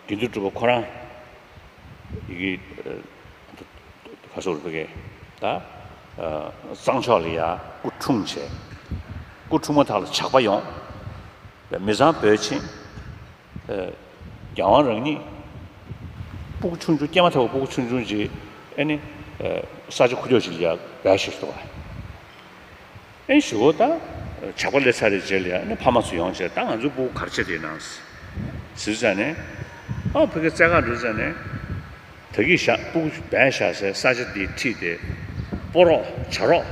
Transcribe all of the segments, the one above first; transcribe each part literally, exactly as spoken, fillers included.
དགེ་འདུན་གྲུབ་པ་ཁོ་རང་ཡི་གེ་ཁ་སོར་བུ་གེ་ད་གཙང་ཕྱོགས་ལ་ཡ་སྐུ་འཁྲུངས་བྱས། སྐུ་འཁྲུངས་མ་ཐག་ལ་ཇག་པ་ཡོང་། མི་ཚང་བོས་ཕྱིན། རྒྱལ་དབང་རང་ཉིད་སྤུ་གུ་ཆུང་ཆུང་སྐྱེས་མ་ཐག་པ་སྤུ་གུ་ཆུང་ཆུང་ཅིག་ཨེ་ནི་ས་ཆ་ཁུག་ཀྱོག་ཅིག་ལ་ཡ་བོས་ཤོར་འདུག་བ། ཨེ་ཞུ་གོ་ད། ཇག་པ་སླེབས་ཚར་རེད་རྗེས་ལ་ཡང་ནི་ཕ་མ་ཚོ་ཡོང་བྱས་ད་ང་ཚོའི་སྤུ་གུ་ག་རེ་བྱས་དེ་ནང་ཟེར་ཙང་ནས། ཨ་ཕ་གི་རྩེད་གར་འགྲོ་ཙང་ནས། ད་གིན་བཞག་སྤུ་གུ་བན་བཞག་སའི་ས་ཆ་འདི་ཁྲིད་དེ་སྤོ་རོགས་བྱ་རོགས་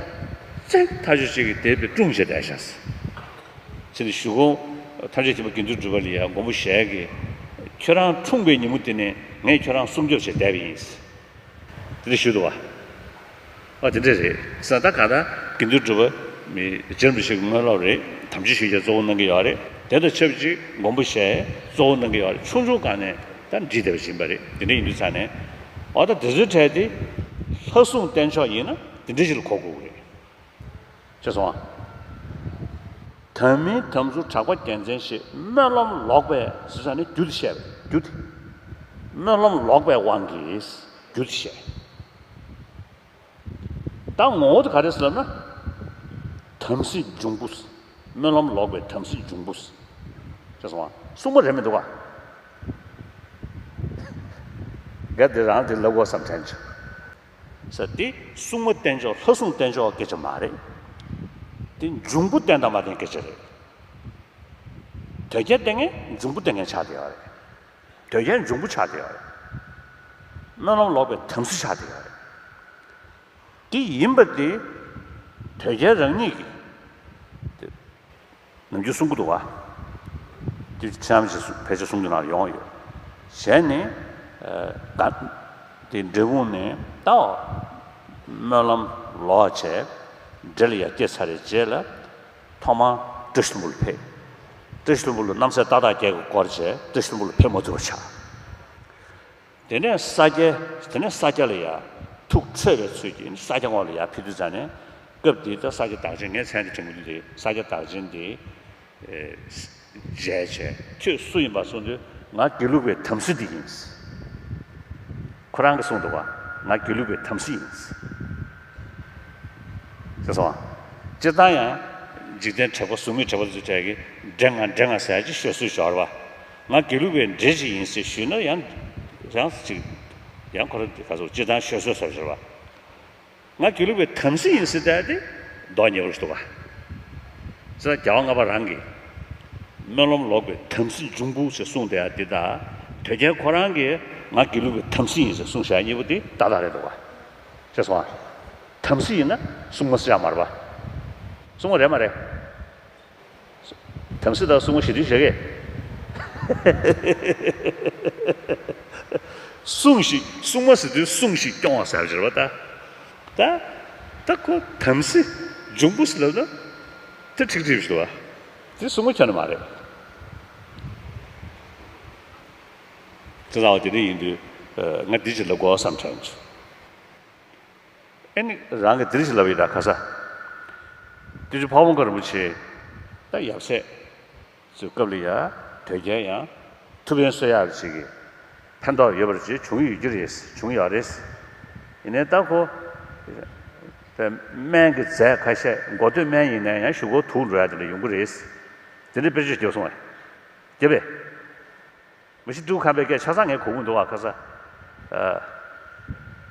བཙན་ཐག་ཆོད་ཅིག་གིས་དེ་བས་བཀྲུངས་བྱས་བསྡད་བཞག་ཟེར། ཅི་ནས་ཞུ་གོ། ཐམས་ཅད་མཁྱེན་པ་དགེ་འདུན་གྲུབ་པ་ལ་ཡང་མགོན་པོ་ཞལ་གྱིས། ཁྱོད་རང་འཁྲུངས་པའི་ཉིན་མོ་དེ་ནས་ངས་ཁྱོད་རང་སྲུང་སྐྱོབ་བྱས་བསྡད་པ་ཡིན་ཟེར། དེ་འདྲ་ཞུས་འདུག་བ། ཨ་དེ་འདྲ་རེད་ས་ད་ག་ད་དགེ་འདུན་གྲུབ་པ་མི་རྗེ་རིན་པོ་ཆེ་གི་དངོས་སློབ་རེད། དམ་ཆོས་ཞུ་རྒྱུ་གཙོ་བོ་གནང་གི་ཡོད་རེད། དེ་དང་ཆབས་ཅིག་མགོན་པོ་ཞལ་གཙོ་བོ་གནང་གི་ཡོད་རེད། ཆུང་ཆུང་སྒང་ནས་ད་འདྲིས་བསྡད་པ་ཡིན་པ་རེད། དེ་འདྲ་ཡིན་དུས་ཙང་ནས་ཨོ་ད་དེ་ཚོའི་གྲས་དེ་ལྷ་སྲུང་བསྟེན་ཕྱོགས་ཡིན་ན་དེ་འདྲ་ཞིག་ལ་གོ་དགོས་ཀྱི་རེད། ཤེས་སོང་ཨ། དམ་མིན་དམ་ཚུལ་གྲགས་པ་རྒྱལ་མཚན་ཞེས་སྨོན་ལམ་ལོག་པའི་ཟེར་ས་ནི་རྒྱུ་དེ་བཤད་པ་རྒྱུ་དེ། སྨོན་ལམ་ལོག་པའི་དབང་གིས་རྒྱུ་དེ་བཤད། ད་ངོ་བོ་དེ་ག་རེ་ཟེར་ལབ་ན། དམ་སྲི་འབྱུང་པོ། སྨོན་ལམ་ལོག་པའི་དམ་སྲི་འབྱུང་པོ། ཤེས་སོང་ཨ། སྲུང་མ་རེད་མི་འདུག་ག་གལ་ཏེ་རང་དེ་ལབ་དགོས་བསམ་དྲན་བྱུང་། ཟེར་ཏེ་སྲུང་མ་བསྟེན་ཕྱོགས་ལྷ་སྲུང་བསྟེན་ཕྱོགས་སྐད་ཆ་མ་རེད། དེ་འབྱུང་པོ་བསྟེན་དང་མ་བསྟེན་སྐད་ཆ་རེད། དོལ་རྒྱལ་བསྟེན་མཁན་འབྱུང་པོ་བསྟེན་མཁན་ཆགས་བསྡད་ཡོད་རེད། དོལ་རྒྱལ་འབྱུང་པོ་ཆགས་བསྡད་ཡོད་རེད། སྨོན་ལམ་ལོག་པའི་དམ་སྲི་ཆགས་བསྡད་ཡོད་རེད། དེ་ཡིན་པ་དེ་དོལ་རྒྱལ་རང་ཉིད་ཀྱིས་དེ་ནམ་རྒྱུན་གསུང་གི་འདུག་བ། དེ་ཆམ་ཞིག་ཕལ་ཆེར་གསུང་རྒྱུ་ནང་ཡོང་ཡོད། གཞན་ནི། ཨ། ད་དེ་འབྲས་སྤུངས་ནས་ད་སྨོན་ལམ་ལོག་བྱས་འབྲས་ལ་ཡར་སྐྱེས་ཚར་རེད་རྗེས་ལ་ཐོག་མར་བཀྲ་ཤིས་ལྷུན་པོ་ལ་ཕེབས། བཀྲ་ཤིས་ལྷུན་པོ་ལ་རྣམ་སྲས་ཏག་ཏག་བརྒྱད་ཀྱིས་བསྐོར་བྱས་བཀྲ་ཤིས་ལྷུན་པོ་ལ་ཕེབས་མ་ཐུབ་པ་ཆགས། དེ་ནས་ས་སྐྱ། དེ་ནས་ས་སྐྱ་ལ་ཡ་ཐུགས་ཁྲོས་པའི་ཚུལ་གྱིས་ས་སྐྱ་ངོས་ལ་ཡ་ཕེབས་དུས་ཙང་ནས་སྐབས་དེའི་ད་ས་སྐྱ་བདག་ཆེན་ངའི་མཚན་དེ་དྲན་གྱི་འདུག་དེ་ས་སྐྱ་བདག་ཆེན་དེ་མཇལ་བྱས་ཁྱོད་སུ་ཡིན་པ་གསུངས་དུས་ང་དགེ་ལུགས་པའི་དམ་སྲི་འདི་ཡིན། ཁོ་རང་གིས་གསུངས་འདུག་བ། ང་དགེ་ལུགས་པའི་དམ་སྲི་ཡིན། ཟེར་སོང་བ། སྤྱིར་བཏང་ཡང་འཇིག་རྟེན་དྲེགས་པ་གཟུགས་མེད་དྲེགས་པ་ཚོའི་གྲས་ཀྱིས་འདྲེ་ང་འདྲེ་ང་ཟེར་ཡ་ཅིག་ཤོད་སྲོལ་ཞིག་ཡོད་རེད་བ། ང་དགེ་ལུགས་པའི་འདྲེ་ཅིག་ཡིན་ཟེར་ཞུས་ན་ཡང་ཡང་ཅིག་ཡང་ཁོ་རང་ག་ཚོད་སྤྱིར་བཏང་ཤོད་སྲོལ་ཟེར་བ་ཞིག་རེད་བ། ང་དགེ་ལུགས་པའི་དམ་སྲི་ཡིན་ཟེར་བསྡད་དེ་མདོག་ཉེས་པོ་ཞིག་འདུག་ག་ཟེར་ན་རྒྱལ་བ་ལྔ་པ་རང་གིས་སྨོན་ལམ་ལོག་པའི་དམ་སྲི་འབྱུང་པོ་ཞེས་གསུངས་བསྡད་ཡ་འདི་དང་དོལ་རྒྱལ་ཁོ་རང་གིས་ང་དགེ་ལུགས་པའི་དམ་སྲི་ཡིན་ཟེར་གསུངས་བཞག་གཉིས་པོ་དེ་ཏག་ཏག་རེད་འདུག་ག་ཤེས་སོང་ཨ། དམ་སྲི་ཡིན་ན་སྲུང་མ་སྲི་ཡག་མ་རེད་པ། སྲུང་མ་རེད་མ་རེད། དམ་སྲི་དང་སྲུང་མ་ཞི་དུལ་བྱེད་གི། སྲུང་ཞིག་སྲུང་མ་ཟེར་དུས་སྲུང་ཞིག་སྐྱོང་བ་ཟེར་བ་ཅིག་རེད་པ་ད། ད་ད་ཁོ་དམ་སྲི་འབྱུང་པོ་ཟེར་ལབ་ན་དེ་ཁྲིག་ཁྲིག་ཞིག་འདུག་བ། དེ་སྲུང་མ་ཁྱོན་ནས་མ་རེད། དེ་ལྟ་བ་དེ་འདྲ་ཡིན་དུས་ང་འདི་ཅིག་ལབ་དགོས་བསམ་དྲན་བྱུང་། ཨེ་ནི་རང་གི་འདིར་ཞིག་ལབ་ཡིན་ད་ཁ་ས། བདུད་རྩི་ཕ་བོང་ཁ་རིན་པོ་ཆེ། ད་ཡབ་སྲས་ཚོའི་སྐབས་ལ་ཡ་དོལ་རྒྱལ་ཡང་ཐུབ་དབང་གསོལ་ཡག་ཅིག་གི་ཕན་ཐོགས་ཡོད་པར་ཅིག་བྱུང་ཡོད་ཀྱི་རེད། བྱུང་ཡོད་རེད། ཡིན་ནའི་ད་ཁོ་སྨན་གྱི་རྫས་ཁ་ཤས་མགོ་སྟོད་སྨན་ཡིན་ནའི་ཡང་གཞུག་གུ་དུག་འགྲོ་ཡག་དེ་འདྲ་ཡོང་གི་རེད། དེ་འདྲའི་དཔེར་བརྗོད་བརྒྱབ་སོང་བས། བརྒྱབ་པས། མི་ཤི་ཀྲུའུ་ཁམས་པའི་སྐད་ཆ་ཚང་ངས་གོ་གི་འདུག་བ་ཁ་ས། ཨ།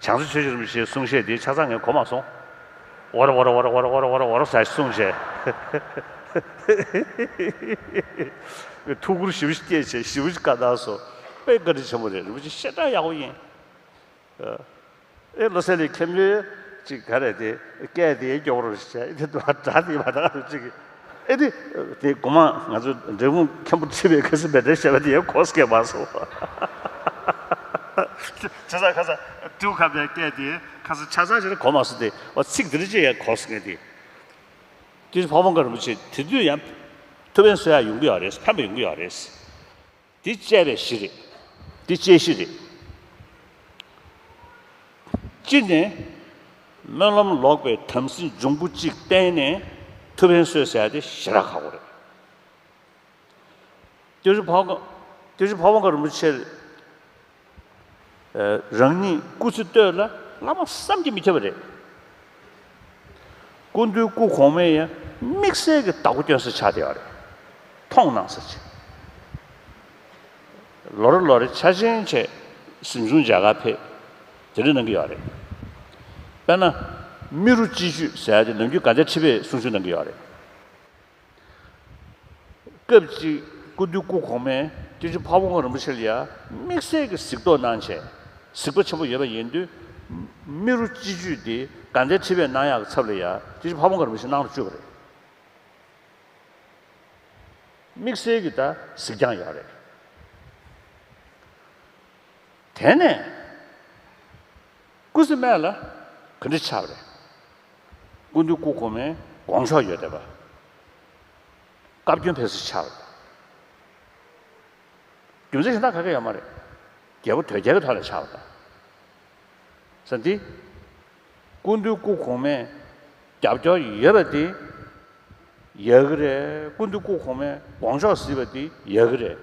བྱང་རྩེ་ཆོས་རྗེ་རིན་པོ་ཆེའི་གསུང་བཤད་འདི་ཆ་ཚང་ངས་གོ་མ་སོང་། ཝོར་ཝོར་ཟེར་གསུངས་བྱས། ཐུགས་ཁུར་ཞེ་པོ་ཅིག་སྐྱེས་བྱས་ཞེ་པོ་ཅིག་བཀའ་གནང་སོང་། དཔེ་བཀའ་དྲིན་ཆེན་པོ་རེད། རིན་པོ་ཆེ་བཤད་སྟངས་ཡག་པོ་ཡིན། ཨ། ཨེ་བློ་གསལ་གླིང་མཁན་པོས་ཅིག་ག་རེ་དེ་སྐད་དེ་སྐྱོ་བོ་རུ་བྱས་ཨེ་དེ་དུ་སྒྲ་དེ་མ་དག་རུ་ཅིག་ཨེ་དེ་དེ་གོང་མ་ང་ཚོ་འབྲས་སྤུངས་མཁན་པོ་ཁྲི་པའི་ཁ་སི་བེ་ཏྲ་བཤད་པ་དེ་ཡང་གོ་སྐད་མ་སོང་། ཆ་ཚང་ཁ་ས་ཀྲུའུ་ཁམས་པའི་སྐད་དེ་ཁ་ས་ཆ་ཚང་ཞིག་གོ་མ་སོང་སྟེ་འོ་ཚིག་འདི་རེ་ཅིག་ཡང་གོ་སྐད་དེ། དེ་ཕ་བོང་ཁ་རིན་པོ་ཆེ་དེ་དུས་ཡང་ཐུབ་དབང་གསོལ་ཡག་ཡོང་གི་ཡོད་རེད། ཕན་པ་ཡོང་གི་ཡོད་རེད། འདི་དཔྱད་པའི་གཞི་རེད། འདི་དཔྱད་གཞི་རེད། གཅིག་ནས་སྨོན་ལམ་ལོག་པའི་དམ་སྲི་འབྱུང་པོ་གཅིག་བསྟེན་ནས་ཐུབ་དབང་གསོལ་ཟེར་ཡག་དེ་ཞེ་དྲག་ཁག་པོ་རེད། སྐྱབས་རྗེ་ཕ་བོང་ཁ། སྐྱབས་རྗེ་ཕ་བོང་ཁ་རིན་པོ་ཆེར་ རང་ཉིད་སྐུ་ཚེ་སྟོད་ལ་བླ་མ་བསམ་གྱིས་མི་ཁྱབ་པ་རེད། སྐུ་མདུན་སྐུ་གོང་མས་ཡང་དམིགས་བསལ་གྱི་བདག་པོ་སྐྱོན་ས་ཆགས་བསྡད་ཡོད་རེད། མཐོང་གནང་ས་ཆེ། ལོ་རེ་ལོ་རེ་འཆར་ཅན་བྱས་གཟིམ་ཆུང་མཇལ་ཁ་ཕེབས། དེ་འདྲ་གནང་གི་ཡོད་རེད། དཔེར་ན། རྨེ་རུ་སྤྱི་ཆུས་ཟེར་ཡ་དེ་ནམ་རྒྱུན་དགའ་ལྡན་ཁྲི་པས་གསུང་ཆོས་གནང་གི་ཡོད་རེད། སྐབས་གཅིག་སྐུ་མདུན་སྐུ་གོང་མས་སྐྱབས་རྗེ་ཕ་བོང་ཁ་རིན་པོ་ཆེ་ལ་ཡ་དམིགས་བསལ་གྱི་གཟིགས་རྟོག་གནང་བྱས། གཟིགས་པ་ཆེན་པོ་ཡོད་པ་ཡིན་དུས། རྨེ་རུ་སྤྱི་ཆུས་དེ་དགའ་ལྡན་ཁྲི་པས་གནང་ཡག་གི་ཚབ་ལ་ཡ་སྐྱབས་རྗེ་ཕ་བོང་ཁ་རིན་པོ་ཆེ་གནང་རུ་བཅུག་པ་རེད། དམིགས་བསལ་གྱི་ད་གཟིགས་རྒྱང་ཡོད་རེད། དེ་ནས་སྐུ་ཚེ་སྨད་ལ་ག་འདྲ་ཆགས་པ་རེད། སྐུ་མདུན་སྐུ་གོང་མའི་དགོངས་ཕྱོགས་ཡོད་བསྡད་པ། བཀའ་བཀྱོན་ཕེབས་ས་ཆགས་པ་རེད། རྒྱུ་མཚན་གཞན་དག་ག་གེ་ཡོད་མ་རེད། རྒྱལ་པོ་དོལ་རྒྱལ་གྱི་ཐོག་ལ་ཆགས་པ་དང་། ས་འདི། སྐུ་མདུན་སྐུ་གོང་མའི་རྒྱབ་སྐྱོར་ཡོད་པ་དེ་ཡག་གི་རེད། སྐུ་མདུན་སྐུ་གོང་མའི་དགོངས་ཕྱོགས་གཟིགས་པ་དེ་ཡག་གི་རེད་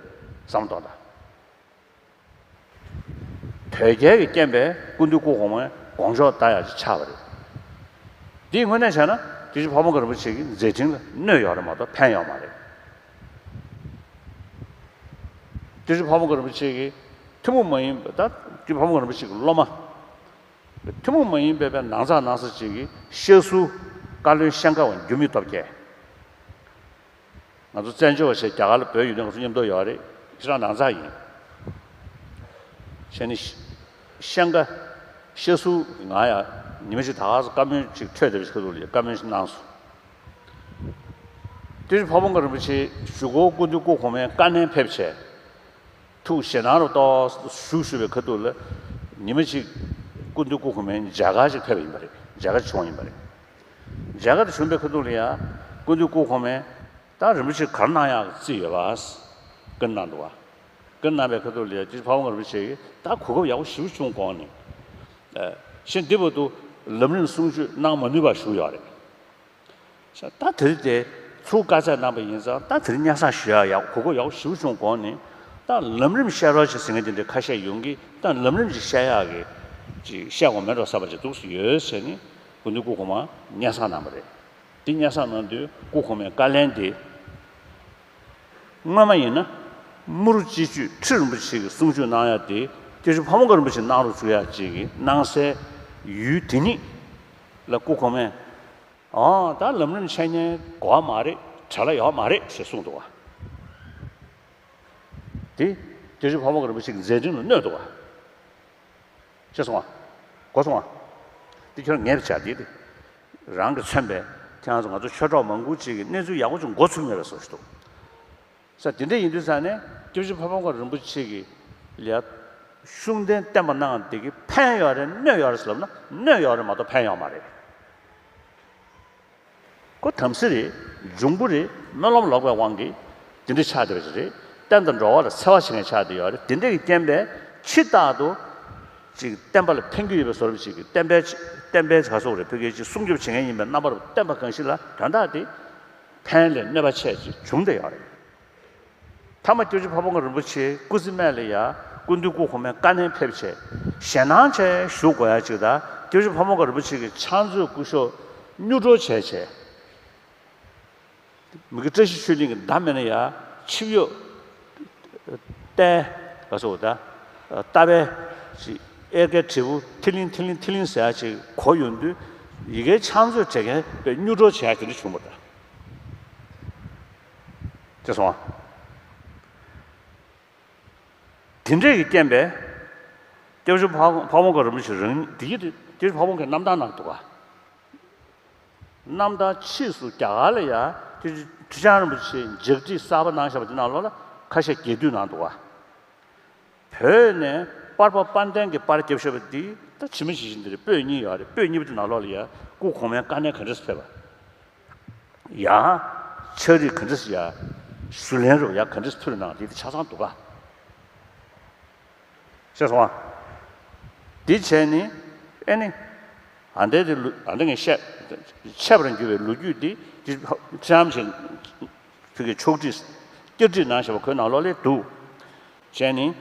བསམ་གཏོང་དང་། དོལ་རྒྱལ་གྱི་རྐྱེན་པས་སྐུ་མདུན་སྐུ་གོང་མའི་དགོངས་ཕྱོགས་ལྟ་ཡག་ཅིག་ཆགས་པ་རེད། འདིའི་དངོས་གནས་བྱས་ན་སྐྱབས་རྗེ་ཕ་བོང་ཁ་རིན་པོ་ཆེ་གི་མཛད་འཕྲིན་ལ་གནོད་ཡོད་རེད་མ་གཏོགས་ཕན་ཡོད་མ་རེད། སྐྱབས་རྗེ་ཕ་བོང་ཁ་རིན་པོ་ཆེ་གི་ཐུན་མོང་མ་ཡིན་པ་ད་སྐྱབས་རྗེ་ཕ་བོང་ཁ་རིན་པོ་ཆེ་གི་སློབ་མ། ཐུན་མོང་མ་ཡིན་པའི་པའི་ནང་ཚགས་ནང་ཚགས་ཅིག་གི་ཤ་ཟུར་བཀའ་བློན་ཤང་ཀ་བ་འགྱུར་མེད་སྟོབས་རྒྱས། ང་ཚོ་བཙན་བྱོལ་བ་ཞེས་རྒྱ་གར་ལ་བོད་ཡོད་དུས་ང་ཚོ་མཉམ་དུ་ཡོད་རེད། ཁྱེད་རང་ནང་ཚགས་ཡིན། བྱས་ནས་ཤང་ཀ་ཤ་ཟུར་ང་ཡང་ཉི་མ་ཞིག་ད་ག་སེ་བཀའ་མོལ་ཅིག་འཕྲོད་བསྡད་པའི་ཁ་ཐུག་ལ་བཀའ་མོལ་ཞིག་གནང་སོང་། སྐྱབས་རྗེ་ཕ་བོང་ཁ་རིན་པོ་ཆེ་བཞུགས་སྒོར་སྐུ་མདུན་སྐུ་གོང་མའི་བཀའ་གནང་ཕེབས་བྱས། ཐུགས་ཞེད་སྣང་རུ་ཏོག་ཞུགས་ཞུགས་པའི་ཁ་ཐུག་ལ། ཉི་མ་གཅིག་སྐུ་མདུན་སྐུ་གོང་མའི་མཇལ་ཁ་ཅིག་ཕེབས་པ་ཡིན་པ་རེད། མཇལ་ཁ་ཅིག་བྱུང་བ་ཡིན་པ་རེད། མཇལ་ཁ་དེ་བྱུང་བའི་ཁ་ཐུག་ལ་ཡང་སྐུ་མདུན་སྐུ་གོང་མས་ད་རིན་པོ་ཆེ་ག་རེ་གནང་ཡག་རྩིས་ཡོད་པ། བཀའ་གནང་འདུག་བ། བཀའ་གནང་བའི་ཁ་ཐུག་ལ་ཡང་སྐྱབས་རྗེ་ཕ་བོང་ཁ་རིན་པོ་ཆེ་གིས་ད་གོ་སྐབས་ཡག་པོ་ཞེ་པོ་བྱུང་དགོངས་ནས། ཨ། ཤིང་འདི་བར་དུ་ལམ་རིམ་གསུང་ཆོས་གནང་མ་ནུས་པར་བཞུགས་ཡོད་རེད། ད་དེ་རིང་དེ་ཚུར་བཀའ་སྩལ་གནང་པ་ཡིན་ཙང་ད་དེ་རིང་སྙན་སེང་ཞུ་ཡག་ཡག་གོ་སྐབས་ཡག་པོ་ཞེ་པོ་བྱུང་དགོངས་ནས། ད་ལམ་རིམ་བཤད་རོགས་བྱེད་ཟེར་མཁན་དེ་འདྲ་ཁ་ཤས་ཡོང་གི། ད་ལམ་རིམ་ཅིག་བཤད་ཡག་གི་ཅིག་བཤད་དགོས་མེད་འགྲོ་བསམ་པ་ཅིག་འདུག་སེ་ཡོད་ཟེར་ནས་སྐུ་མདུན་སྐུ་གོང་མ་སྙན་སེང་གནང་བ་རེད། དེ་སྙན་སེང་གནང་དུས་སྐུ་གོང་མའི་བཀའ་ལན་དེ། སྔོན་མ་ཡིན་ན་རྨེ་རུ་སྤྱི་ཆུས་ཁྲི་རིན་པོ་ཆེ་གི་གསུང་ཆོས་གནང་ཡག་དེ་སྐྱབས་རྗེ་ཕ་བོང་ཁ་རིན་པོ་ཆེ་གནང་རོགས་ཞུ་ཡག་ཅིག་གི་གནང་སའི་ཡུལ་དེ་ཉིད་ལ་སྐུ་གོང་མས། ཨང་། ད་ལམ་རིམ་འཆད་ཉན་དགོས་པ་མ་རེད། བྲེལ་བ་ཡོད་མ་རེད་ཞེས་གསུངས་འདུག་བ། དེ་སྐྱབས་རྗེ་ཕ་བོང་ཁ་རིན་པོ་ཆེ་གི་མཛད་འཕྲིན་ལ་གནོད་འདུག་བ། ཤེས་སོང་བ། གོ་སོང་བ། དེ་ཁྱོད་ངེས་པར་བྱ། དེ་དེ་རང་གིས་མཚོན་པའི་ཁྱེད་རང་ཚོ་ང་ཚོ་ཆོས་གྲོགས་མང་པོ་ཅིག་གིས་གནས་ཚུལ་ཡག་པོ་ཅིག་མགོ་ཚོས་མེད་པའི་བཟོ་ཞིག་འདུག་ས། དེ་འདྲ་ཡིན་དུས་ཙང་ནས་སྐྱབས་རྗེ་ཕ་བོང་ཁ་རིན་པོ་ཆེ་གིས་ལ་ཤུགས་ལྡན་བསྟན་པ་གནང་བ་འདི་གིས་ཕན་ཡོད་རེད་གནོད་ཡོད་རེད་ཟེར་ལབ་ན་གནོད་ཡོད་རེད་མ་གཏོགས་ཕན་ཡོད་མ་རེད། ཁོ་དམ་སྲི་རེད། འབྱུང་པོ་རེད། སྨོན་ལམ་ལོག་པའི་དབང་གིས་དེ་འདྲ་ཆགས་བསྡད་པ་ཞིག་རེད། བསྟན་དང་འགྲོ་བ་ལ་འཚེ་བ་བྱེད་མཁན་ཆགས་བསྡད་ཡོད་རེད། དེ་འདྲ་གི་རྐྱེན་པས་ཕྱི་ལྟར་དུ་ཅིག་བསྟན་པ་ལ་ཕན་གྱི་ཡོད་པའི་བཟོ་འདྲ་ཅིག་གིས་བསྟན་པའི་བསྟན་པའི་ག་སོགས་རེད། ཕ་གིའི་ཅིག་སྲུང་སྐྱོབ་བྱེད་མཁན་ཡིན་པའི་རྣམ་པར་བསྟན་པ་གང་ཞིག་ལ་དོན་དག་དེ་ཕན་ལས་གནོད་པ་ཆེ་ཅིག་བྱུང་བསྡད་ཡོད་རེད། མཐའ་མ་སྐྱབས་རྗེ་ཕ་བོང་ཁ་རིན་པོ་ཆེ་སྐུ་ཚེ་སྨད་ལ་ཡ་སྐུ་མདུན་སྐུ་གོང་མའི་བཀའ་ནན་ཕེབས་བྱས་ཞེད་སྣང་བྱས་བཞུགས་དགོས་ཡ་ཅིག་དང་། སྐྱབས་རྗེ་ཕ་བོང་ཁ་རིན་པོ་ཆེ་གི་ཕྱག་མཛོད་སྐུ་ཞབས་གཉུག་སྒྲོག་བྱས་བྱས། མི་དགེ་བཀྲ་ཤིས་ཆོས་གླིང་གི་མདའ་མེད་ན་ཡ་ཆིབས་གཡོག་རྟའི་ག་སོགས་ད་རྟ་པའི་ཅིག་གཡེར་ཁའི་དྲིལ་བུ་ཐིལ་ལིང་ཐིལ་ལིང་ཐིལ་ལིང་ཟེར་ཡ་ཅིག་གོ་ཡོང་དུས་ཡ་གིའི་ཕྱག་མཛོད་བྲེག་མཁན་པའི་གཉུག་སྒྲོག་བྱས་ཡ་དེ་འདྲ་བྱུང་བ་འདྲ། ཅེས་སོང་བ། དེ་འདྲས་ཀྱི་རྐྱེན་པས། སྐྱབས་རྗེ་ཕ་ཕ་བོང་ཁ་རིན་པོ་ཆེ་རང་ཉིད་དེ་ཡིན་ཏེ། སྐྱབས་རྗེ་ཕ་བོང་ཁའི་རྣམ་ཐར་ནང་འདུག་ག་རྣམ་ཐར་ཕྱིས་སུ་རྒྱ་གར་ལ་ཡ་སྐྱབས་རྗེ་ཁྲི་བྱང་རིན་པོ་ཆེས་ལྗགས་ཁྲིད་གསར་པ་གནང་བཞག་པ་དེ་ནང་ལོགས་ལ་ཁ་ཤས་རྒྱས་བསྡུས་གནང་འདུག་ག་བོད་ནས་པར་པ་དཔལ་ལྡན་གྱིས་པར་བརྒྱབ་བཞག་པ་འདི་ད་ཇི་མ་ཇི་བཞིན་འདི་རེད། པོད་གཉིས་ཡོད་རེད། པོད་གཉིས་པ་དེ་ནང་ལོགས་ལ་ཡ་སྐུ་གོང་མའི་བཀའ་ནན་ག་འདྲས་སེ་ཕེབས་པ། ཡ། ཕྱག་བྲིས་ག་འདྲས་སེ་ཡ། ཞུ་ལན་རུ་ཡ་ག་འདྲས་སེ་ཕུལ་ནང་འདི་དེ་ཆ་ཚང་འདུག་ག་བཤད་སོང་ཨ། འདི་བྱས་ནི། ཨེ་ནི། ཨ་འདྲས་དེ་ལུ་ཨ་འདྲས་ངས་བཤད། འཆད་པར་འགྱུར་བའི་ལོ་རྒྱུས་འདི་འདི་ཕྱམ་ཞིག་ཕ་གིའི་ཕྱོགས་བྲིས། བསྐྱར་བྲིས་གནང་བཞག་པ་ཁོའི་ནང་ལོགས་ལ་འདུག་བྱས་ནི།